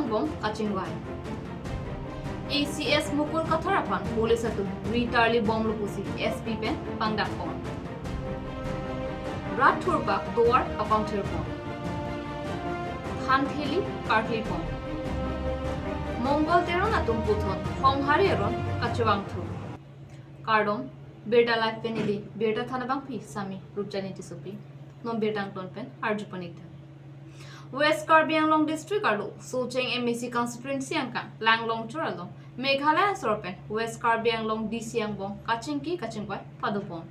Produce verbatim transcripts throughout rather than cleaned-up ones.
bom kachingvai. A C S Mukul Kathar aphan police atum ri tarli bomlo pusi S P pen pangdak pon. Rat thurpak duar apangthir pon. Than theli karkli pon. Mongol Teron atum puthot Honghari aron kachevang thu. Kardom, Birta Live pen ili birta than abangpi Sami Rupjani Tissopi. Non birta angton pen arju pon-ik tha. West Karbi Anglong District arlo Socheng M A C constituency angkang Langlongchor along Meghalaya asor pen West Karbi Anglong D C angbong kachingki kachingvai padopon.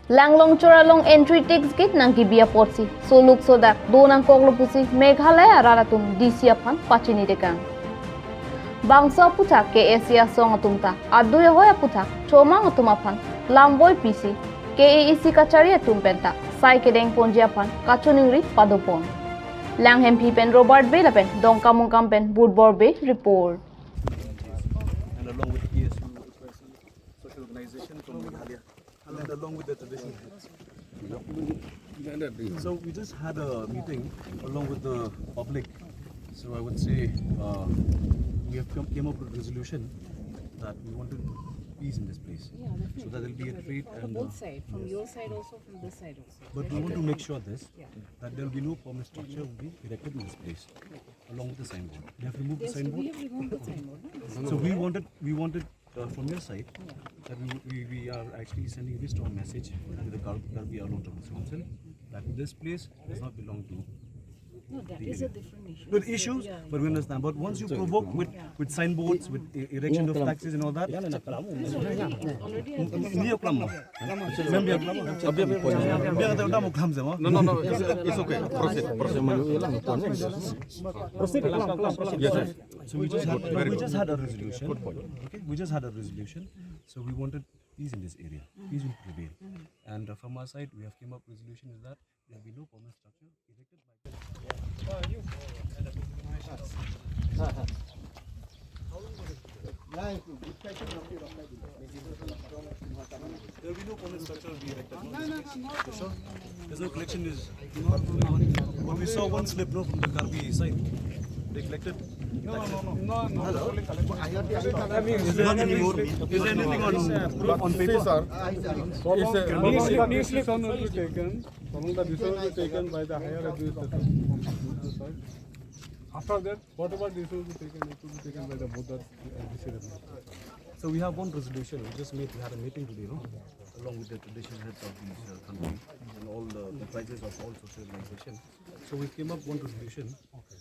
Langlongchor along entry tax gate nangkebi apotsi soluk sodak do nangkoklo pusi Meghalaya arat atum D C aphan pachini tekang. Bangso aputhak K S A asong atum ta adui ahoi aputhak chomang atum aphan lamvoi pisi K A A C kachari atum penta sai kedeng ponji aphan kachiningri padopon. Langhemphi pen Robert Bey lapen Dongkamukam pen Budbor Bey report. And along with K S U, social organization from Meghalaya, and along with the traditional heads. So we just had a meeting along with the public. So I would say, uh, we have come, came up with a resolution that we wanted peace in this place. Yeah, definitely. So that there'll be a trade from and, both uh, sides, from, yes, your side also, from this side also. But we want to make sure this, yeah, that there'll be no permanent structure will be erected in this place, yeah, along with the signboard. They have removed the signboard. Yes, we have removed the signboard, no? So we wanted, we wanted, uh, from your side, yeah, that we, we, we are actually sending a very strong message to the Kar-, Karbi Anglong Autonomous Council that this place does not belong to, no, that is a different issue. Good issues, yeah, but we understand. But once you provoke with, yeah, with signboards, with e-, erection of taxes and all that, this is already, already a, hindi ako alam mo. Ma'am, hindi ako alam mo. Hindi ako alam mo, alam mo. No, no, no, it's, it's okay. Proceed, proceed. Proceed. Yes, yes. So we just had, we just had a resolution. Good point. Okay, we just had a resolution. So we wanted peace in this area. Peace will prevail. And, uh, from our side, we have came up resolution is that there will be no permanent structure erected by. There will be no permanent structure will be erected. No, no, no, no. Sure? There's no collection is. But we saw one slip, no, from the Karbi side. They collected. No, no, no, no. No, no. Hello? Is there anything, is there anything on, on paper? Sir, it's a, new slip, new slip will be taken. So long the decision will be taken by the higher administrator. After that, whatever decision will be taken, it will be taken by the board that, uh, decision. So we have one resolution. We just made, we had a meeting today, no? Along with the traditional heads of these, uh, countries and all the comprises of all social organizations. So we came up one resolution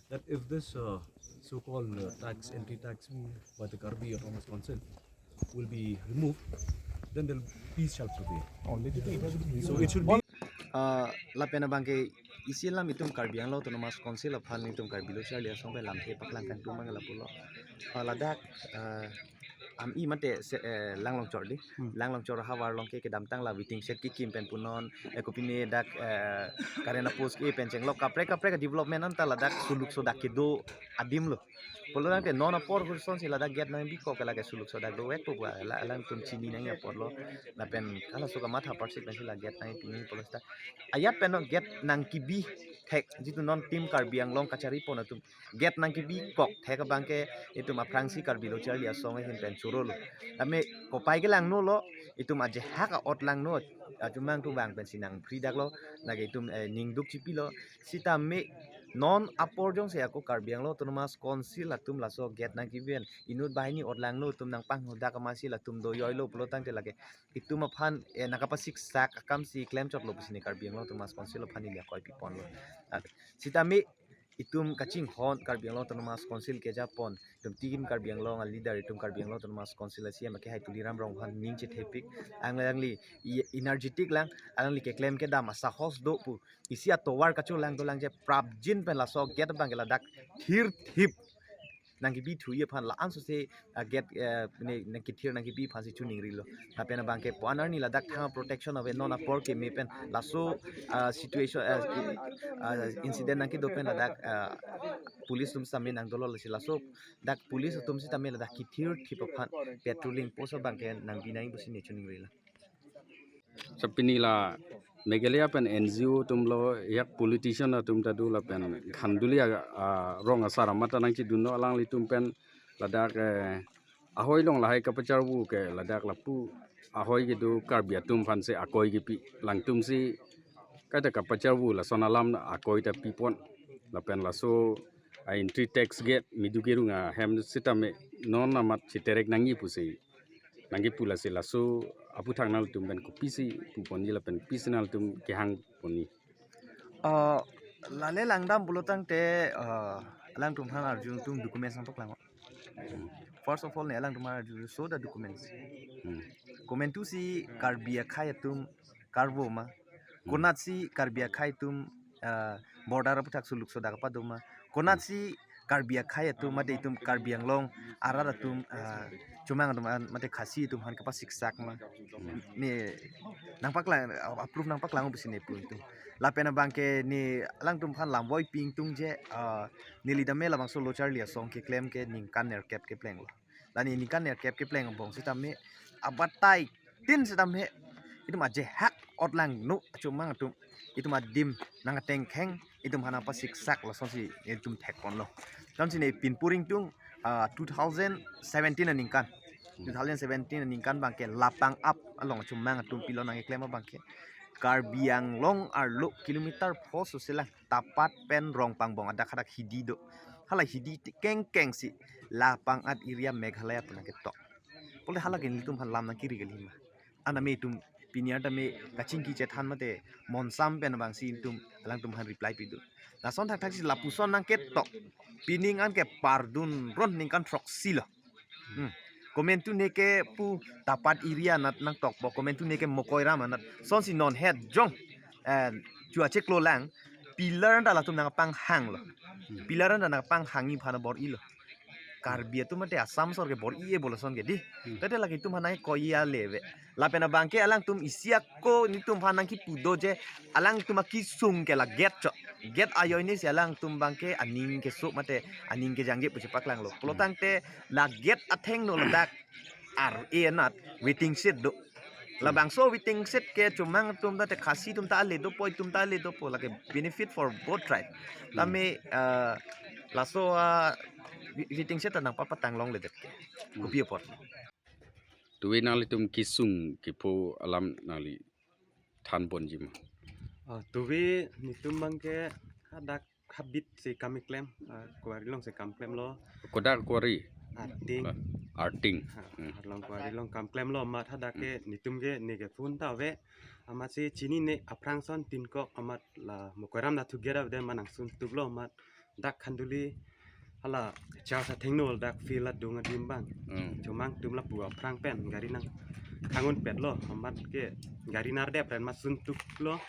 that if this, uh, so-called, uh, tax, entry tax by the Karbi Autonomous Council will be removed, then the peace shall prevail. So it should be. Ah, lapen abangke isi alam itum Karbi Anglong Autonomous Council aphan itum Karbi Lo Charli Asong pen lamthe paklang kangtung abang lapulo. Ah, ladak, ah, ami mate se, eh, Langlongchor di. Hmm. Langlongchor havar along ke kedamtang la waiting shed kekim pen punon, eh, kopine dak, eh, current post ke pen chenglok kaprek kaprek development anta ladak soluk sodak kedo adim lo. Pulo tangte non apor kurson si ladak gate nangbi kok ke lake soluk sodak dovek pu ba la alangtum chini nangji apor lo. Lapen halaso kamatha apar si pensi la gate nangpi nangji pulo seta. Ajat pen non gate nangkebi thek jitu non Team Karbi Anglong kachari pon atum gate nangkebi kok thek abangke itum aphrangsi Karbi Lo Charli Asong ahin pen choro lo. Tame kopai kelangno lo, itum ajehak a-ot langno, ajumang tu bang pensi nangphri dak lo, lake itum, eh, ningduk chipilo. Sitame non apor jongsi ako Karbi Anglong Autonomous Council atum laso gate nangkebi pen inut banghini ot langno atum nangpanghudak amatsi latum do joilo pulo tangte lake itum aphan, eh, nangkapasiksak akam si klemchot lo pusi ne Karbi Anglong Autonomous Council aphan ili akoi pipon lo. Ah, sitame itum kachinghon Karbi Anglong Autonomous Council kejapon, itum Team Karbi Anglong a-leader, itum Karbi Anglong Autonomous Council a-C E M akehai Tuliram Ronghang aphan ning chethepik, alangli i-, energetic lang, alangli keklem kedam asahos do pu, isi atovar kacholang dolang je prapjin pen laso gate abangke ladak thirthip nangkebi thuji aphan la-an sose, ah, gate, eh, ne, nangkethir nangkebi aphansi choningrilo. Lapen abangke puan arni ladak thang protection ave non apor keme pen laso, ah, situation, ah, ah, incident nangkedo pen ladak, ah, police atum sitame nangdolo lasi laso dak police atum sitame ladak kethirthip aphan patrolling post abangke nangbi nangji pusi ne choningrilo. Sir, pini la Meghalaya pen N G O atum lo, yak politician atum ta do lapen khanduli a, a, rong asar amat ta nangchedunlo, alanglitum pen ladak, eh, ahoi along lahai kapacharvu ke ladak lapu ahoi kedo Karbi atum aphansi akoi kepi, alangtum si kaita kapacharvu lason alam akoi ta pipon lapen laso a entry tax gate midu kerung ahem sitame non amat chiterek nangji pusi nangkepu, lasi laso aphuthak nangtum pen kopisi puponji lapen pisi nangtum kehang ponji? Ah, lale langdam pulotangte, ah, alangtum aphan arjudun atum documents nangpaklang. First of all, ne alangtum aphan arjudun, show the documents. Hmm. Komantusi Karbi akhei atum karvo ma? Hmm. Konatsi Karbi akhei atum, ah, border aphuthak suluk sodak pado ma? Konatsi Karbi akhei atum mate itum Karbi Anglong arat atum, ah, Chomang atum an mate Khasi atum aphan kapasiksak ma? Ne nangpaklang, ah, proof nangpaklang pusi ne pu itum. Lapen abangke ne alangtum aphan lamvoi pi ingtung je, ah, neli tame labangso lo charli asong keklem ke ningkan nerkep keplenglo. La ne ningkan nerkep kepleng angbong sitame abatai tin sitame itum ajehak otlangno Chomang atum, itum adim nangkatengkheng, itum aphan pasiksak lasonsi itum thekponlo. Lasonsi ne pinpur ingtung, ah, two thousand seventeen aningkan. Two thousand seventeen aningkan abangke Lapangap along Chomang atum pilo nangkeklem abangke Karbi Anglong arlo kilometer pho so selang Tapat pen Rongpangbong adak hadak hidi do. Hala hidi ti kengkengsi Lapangap area Meghalaya pu nangketok. Pule hala ke nelitum aphan lam nangkiri kali ma? Aname itum pini arta me kachingki chethan mate monsam pen abangsi itum alangtum aphan reply pido. Lason thakthaksi lapuson nangketok. Pining an ke pardun ron ningkan throksi lo. Hmm. Komantu ne ke pu Tapat area anat nangtokpo, komantu ne ke Mokoiram anat. Lasonsi non het jong, eh, chua cheklo lang, pillar anta latum nangpanghanglo. Pillar anta nangpanghangji aphan bor-ilo. Karbi atum mate Assam sor ke bor-i-e bo lason ke di. Hmm. Tete lake itum aphan nangkoi ale ave. Lapen abangke alangtum isi ako nelitum aphan nangkipu do je, alangtum akesung ke la gate chot. Gate ajoinesi alangtum abangke aning keso mate aning kejangje pu chepaklanglo. Pulotangte la gate athengno ladak ar-e anat waiting shed do. Labangso waiting shed ke Chomang atum mate Khasi atum ta ale dopo, itum ta ale dopo, lake benefit for both tribe. Hmm. Tame, ah, laso, ah, wai-, waiting shed ta nangpapatang longledet ke. Hmm. Kopi apot? Tuve nanglitum kesung kepu alam nangli thanponji ma? Ah, tuve nelitum abangke hadak habit si kam keklem, ah, quarry along si kam klemlo. Kodak quarry? Arting. Arting. Ha, hmm. Arlong quarry along kam klemlo amat hadak ke, hmm, nelitum ke ne ke phone ta ave. Amatsi chinine aphrang ason tin kok amat la Mokoiram na thuger ave ma nangsun tuklo amat dak khanduli hala char sa thengno dak field adung adim abang. Hmm. Chomang atum lapu aphrang pen gari nangkhang-un-petlo amat ke gari nardep ren amat sun tuklo.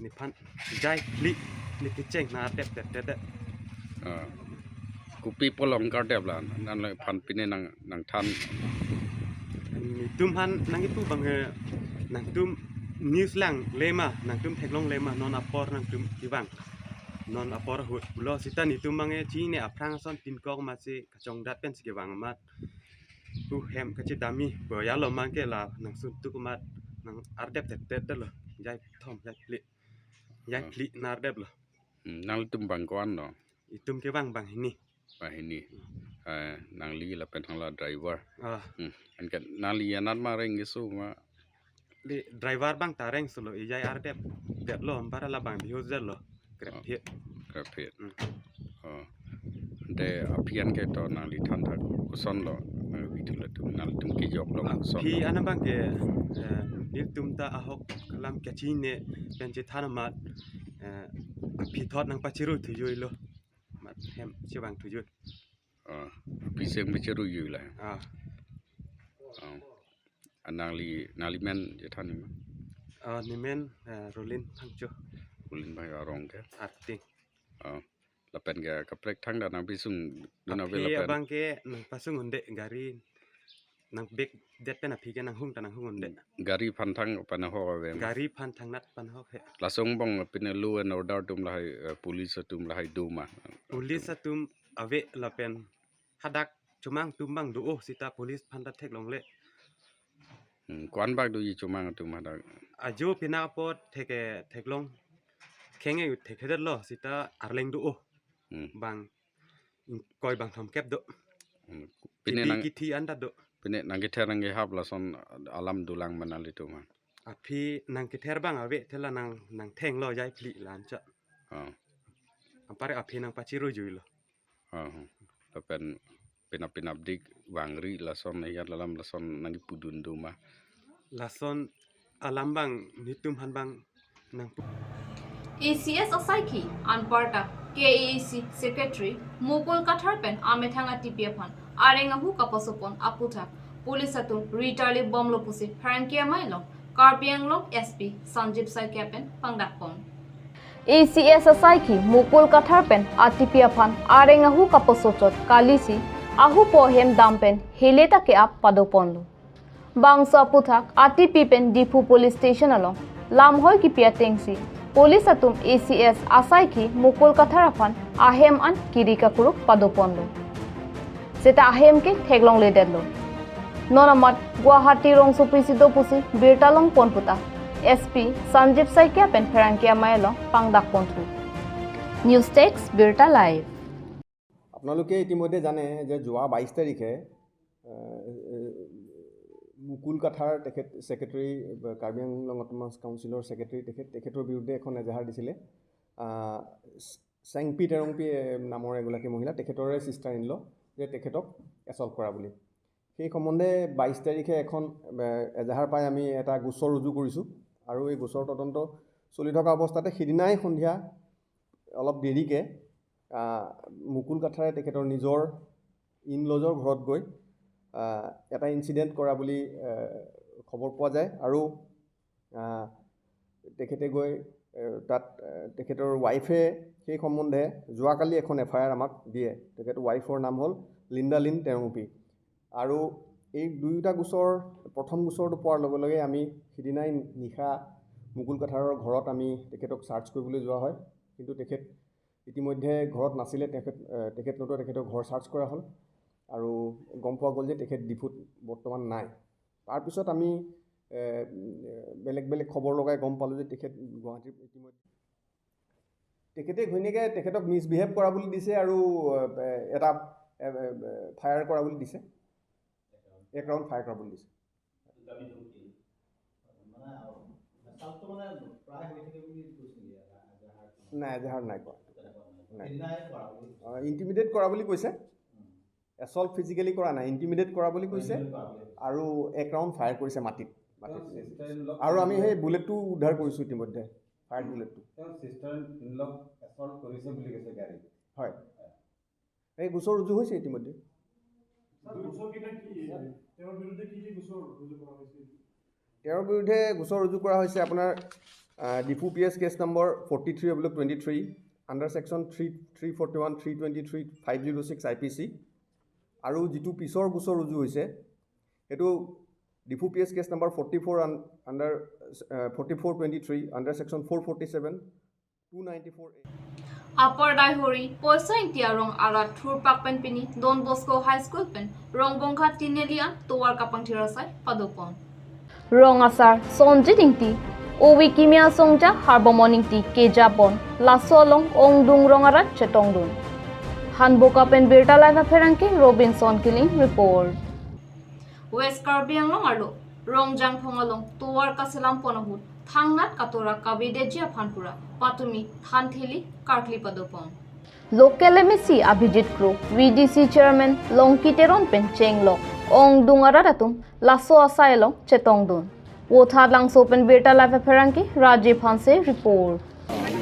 Nephan jai phli ne kecheng nardep det det det. Ah. Kopi apot along kardep la, nangliphan pine nang, nangthan? Nelitum aphan nangkipu abang, eh, nangtum news langle ma, nangtum theklongle ma, non apor nangtum kevang. Non apor ahut pulo seta nelitum abang, eh, chinine aphrang ason tin kok amatsi kachongdat pensi kevang amat. Pu hem kachedamji boya lo abangke la nangsun tuk amat nang ardep det det detlo. Jai thom, jai phli. Jai, ah, phli nardeplo. Hmm, nanglitum abang ko-an lo? Itum kevang banghini. Banghini. Hmm. Eh, nangli lapen hala driver. Ah. Hmm. Anke nangli anat ma reng keso ma? Di driver abang ta reng solo, ejai ardep detlo, anpar labang bihus detlo. Krep, oh, phit. Krep phit. Hmm. Oh. Ante aphi an ke to nangli than thak koson lo, nang video latum, nangtum kejok lo, ah, koson. Aphi an abangke, eh, nelitum ta ahok alam kachinine pen chethan amat, eh, aphi thot nangpachiru thujuilo. Amat hem chevang thujui. Ah, aphi seng me cheru jui la. Ah. Ah. Nangli, nangli men chethan ma? Ah, ne men, eh, Rolin Phangcho. Rolin Phangcho, arong ke? Arting. Ah. Lapen ke kaprek thangta nangpesung dun ave? Aphi lapen abangke nangpasung un-e, gari nang back det pen aphi ke nanghung ta nanghung un-e. Gari aphan thang panahok ave ma? Gari aphan thangnat panahok he. Lason angbong pine law and order atum lahai, eh, police atum lahai do ma? Police atum ave lapen hadak Chomang atum abang do-o seta police aphan ta theklongle. Hmm, ko-an bak doji Chomang atum hadak? Ajo pinak apot theke theklong khenge thekhedetlo seta arleng do-o. Hmm. Bang ingkoi bang thomkep do. Hmm. Pine Kithi nang kithi anta do. Pine nangkether nangkehap lason alam dolang ma nanglitum an? Aphi nangkether bang ave thela nang nangthenglo jai phli lancha. Oh. Ampare aphi nangpachirujuilo. Oh. Lapen pinap pinap dik bangri lason ya lalam lason nangkipudun do ma? Lason alam bang nitum han bang nang. A C S asaikhi anparta K A A C Secretary Mukul Kathar pen amethang atipi aphan areng ahu kapasopon aputhak police atum ritarli bomlo pusi pherangke amei along Karbi Anglong S P Sanjib Saikia pen pangdakpon. A C S asaikhi Mukul Kathar pen atipi aphan areng ahu kapasochot kalisi ahupo ahem dam pen hele ta ke-ap padoponlo. Bangso aputhak atipi pen Diphu Police Station along lamhoi kipi atengsi police atum A C S asaikhi Mukul Kathar aphan ahem an kiri kakuruk padoponlo. Seta ahem ke theklongledetlo. Non amat Guwahati rongsopi si do pusi birta longpon puta S P Sanjib Saikia pen pherangke amei along pangdakponthu. News Text Birta Live. আপোনালোকে ইতিমধ্যে জানে যে যোৱা বাইছ তাৰিখে, আহ, মুকুল কাথাৰ তেখেত ছেক্ৰেটাৰী, কাৰ্বি আংলং অট'নমাছ কাউন্সিলৰ ছেক্ৰেটাৰী তেখেত, তেখেতৰ বিৰুদ্ধে এখন এজাহাৰ দিছিলে। আহ, চেংপি তেৰংপি নামৰ এগৰাকী মহিলা, তেখেতৰে ছিষ্টাৰ ইন ল, যে তেখেতক এছল্ট কৰা বুলি। সেই সম্বন্ধে বাইছ তাৰিখে এখন, এ, এজাহাৰ পাই আমি এটা গোচৰ ৰুজু কৰিছোঁ আৰু এই গোচৰ তদন্ত চলি থকা অৱস্থাতে সিদিনাই সন্ধিয়া অলপ দেৰিকে, আ, মুকুল কাথাৰে তেখেতৰ নিজৰ ইন লজৰ ঘৰত গৈ, আ, এটা ইনচিডেণ্ট কৰা বুলি, আ, খবৰ পোৱা যায় আৰু, আ, তেখেতে গৈ, এ, তাত, এ, তেখেতৰ ৱাইফে সেই সম্বন্ধে যোৱাকালি এখন এফ আই আৰ আমাক দিয়ে। তেখেতৰ ৱাইফৰ নাম হ'ল লিণ্ডা লিন তেৰংপি। আৰু এই দুয়োটা গোচৰ, প্ৰথম গোচৰটো পোৱাৰ লগে লগে আমি সিদিনাই নিশা মুকুল কাথাৰৰ ঘৰত আমি তেখেতক চাৰ্চ কৰিবলৈ যোৱা হয়, কিন্তু তেখেত ইতিমধ্যে ঘৰত নাছিলে। তেখেত, এ, তেখেত নতুবা তেখেতৰ ঘৰ চাৰ্চ কৰা হ'ল আৰু গম পোৱা গ'ল যে তেখেত ডিফুত বৰ্তমান নাই। তাৰপিছত আমি, এ, বেলেগ বেলেগ খবৰ লগাই গম পালোঁ যে তেখেত গুৱাহাটীৰ ইতিমধ্যে তেখেতে ঘৈণীয়েকে তেখেতক মিছবিহেভ কৰা বুলি দিছে আৰু, এ, এটা, এ, এ, ফায়াৰ কৰা বুলি দিছে, এক ৰাউণ্ড ফায়াৰ কৰা বুলি দিছে। নাই, এজাহাৰ নাই কোৱা। নাই। ইণ্টিমিডেট কৰা বুলি কৈছে। এছল্ট ফিজিকেলি কৰা নাই, ইণ্টিমিডেট কৰা বুলি কৈছে। আৰু এক ৰাউণ্ড ফায়াৰ কৰিছে মাটিত, মাটিত। আৰু আমি সেই বুলেটটো উদ্ধাৰ কৰিছোঁ ইতিমধ্যে, ফায়াৰ বুলেটটো। তেওঁ ছিষ্টাৰ ইন লক এছল্ট কৰিছে বুলি কৈছে গাড়ীত। হয়। এই গোচৰ ৰুজু হৈছে ইতিমধ্যে। ছাৰ, গোচৰ কেইটা কি? তেওঁৰ বিৰুদ্ধে কি কি গোচৰ ৰুজু কৰা হৈছে? তেওঁৰ বিৰুদ্ধে গোচৰ ৰুজু কৰা হৈছে আপোনাৰ, ah, Diphu P S case number forty three oblique twenty three, under section three, three forty one, three twenty three, five zero' six I P C. আৰু যিটো পিছৰ গোচৰ ৰুজু হৈছে, সেইটো Diphu P S case number forty four আন-, under, ah, forty four twenty three, under section four forty seven, two ninety four A. Upper Daihori, Poisa Ingti arong arat thurpak pen pini Don Bosco High School pen Rongbongkha Tineli an tovar kapangthir asai padopon. Rong asar Sonjit Ingti, ovi kimi asongja Harbomon Ingti kejapon, laso along ongdung rong arat chetongdun. Hanboka pen Birta Live apherangke Robinson Killing report. West Karbi Anglong arlo Rongjangphong along tovar kaselampon ahut thangnat katora kavedeji aphan pura patumi thantheli karkli padopon. Local M A C Abhijit Kro, V D C Chairman Longki Teron pen chenglok ongdung arat atum laso asai along chetongdun. Vothatlangso pen Birta Live apherangke Rajiv Hanse report.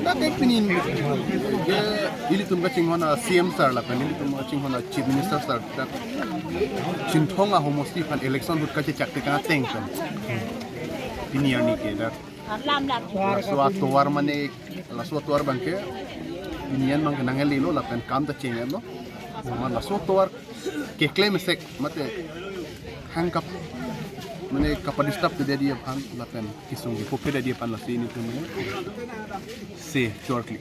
Dak ek pinin, eh, ilitum kachinghon a C M sir lapen ilitum kachinghon a Chief Minister sir dak Chinthong ahomosti aphan election ahut kachechak tekang ateng pen. Pini arni ke dak laso atovar mane, laso atovar abangke pini an abangke nanglelo lapen kam ta chenglo. Mane laso atovar keklem esek mate hang kap mane kapadisturb kededi aphan lapen kesung kepho kededi aphan lasi nelitum mane se chorkli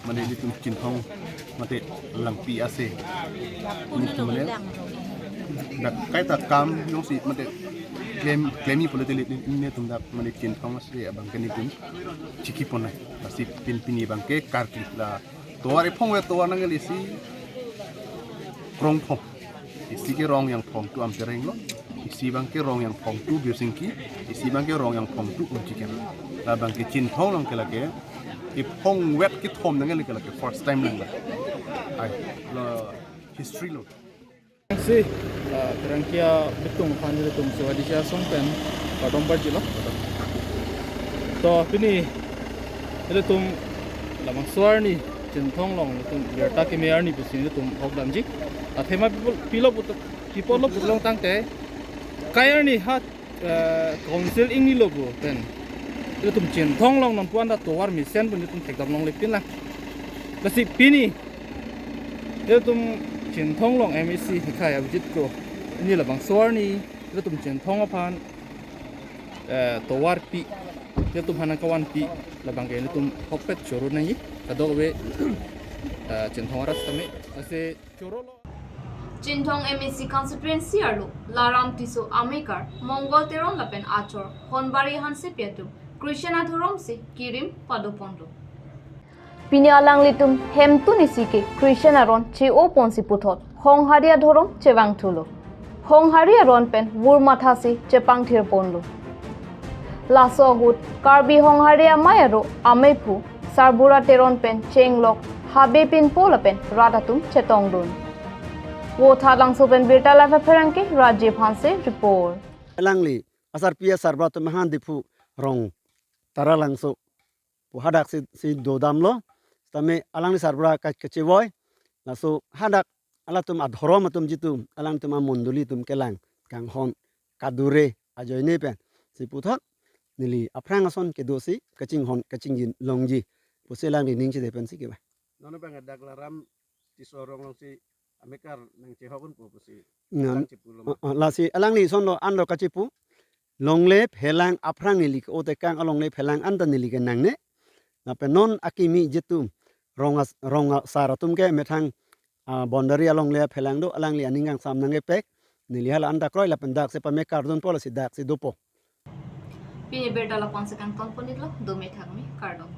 mane nelitum Chinthong mate Langpi ase nelitum mane dak kaita kam jongsi mate Klem, klemi pulotili netum dak mane Chinthong ase abang ke netum chiki ponai. Lasi pin pini abang ke karkli la tovar ephong ve tovar nangkele isi Krongphong. Isi ke Rongyang Phongtu Amtereng lo. Isi abang ke Rongyang Phongtu Birsingki. Isi abang ke Rongyang Phongtu Umchikem. Labang ke Chinthong along ke lake ephong vet kethom nangkele ke lake first time lang la. Ai, lo history lo. Si, ah, kerangkia betung aphan ilitum Sohadi Sasong pen kardom parjilo. To pini ilitum labangso arni Chinthong along ilitum birta keme arni pusi ilitum hokdamji. Athema people, pilo putu, people lo putu long tangte kai arni ha, eh, council ingnilo pu pen ilitum Chinthong along nonpu anta tovar mesen pu ilitum thekdam longle pinlang. Lasi pini ilitum Chinthong along M A C hekhai Abhijit Kro, pini labangso arni ilitum Chinthong aphan, eh, tovar pi, ilitum aphan nangkavanpi, labang ke ilitum hokpet choro nangji, kadokave, eh, Chinthong arat tame, lasi choro lo. Chinthong M A C constituency arlo Laram Tisso amekar, Mongol Teron lapen achor Honbari Hansepi atum Christian adhorom si kirim padoponlo. Pini alanglitum hemtun isi ke Christian aron che-o ponsi puthot Honghari adhorom chevangthulo. Honghari aron pen vur matha si chepangthir ponlo. Laso ahut Karbi Honghari amei aro ameiphu Sarbura Teron pen chenglok Habe Pinpo lapen rat atum chetongdun. Vothatlangso pen birta live apherangke Rajiv Hanse report. Alangli asarpi asarbura atum aphan Diphu rong Taralangso pu hadak si, si dodamlo. Tame alangli sarbura ka-, kachevoi. Laso hadak alatum adhorom atum jitu, alangtum amondoli atum kelang kanghon kadure ajoine pen si puthot neli aphrang ason kedo si kachinghon kachingjin longji pusi alangli ning chede pensi kevang. Non abang dak Laram Tisso arong alongsi amekar nangchehok unpo pusi Non, kangchipulo ma? Oh, oh, lasi alangli asonlo anlo kachipu. Longle phelang aphrang neli ke-o tekang alongle phelang anta neli ke nangne. Lapen non akimi jitu rong as-, rong asar atum ke methang, ah, boundary alongle phelang do, alangli aning kangsam nangkepek. Neli hala anta kroi lapen dak si pamekar dunpo lasi dak si dopo. Pini birta lapu-an si kangton ponitlo, dome thakme, kardom.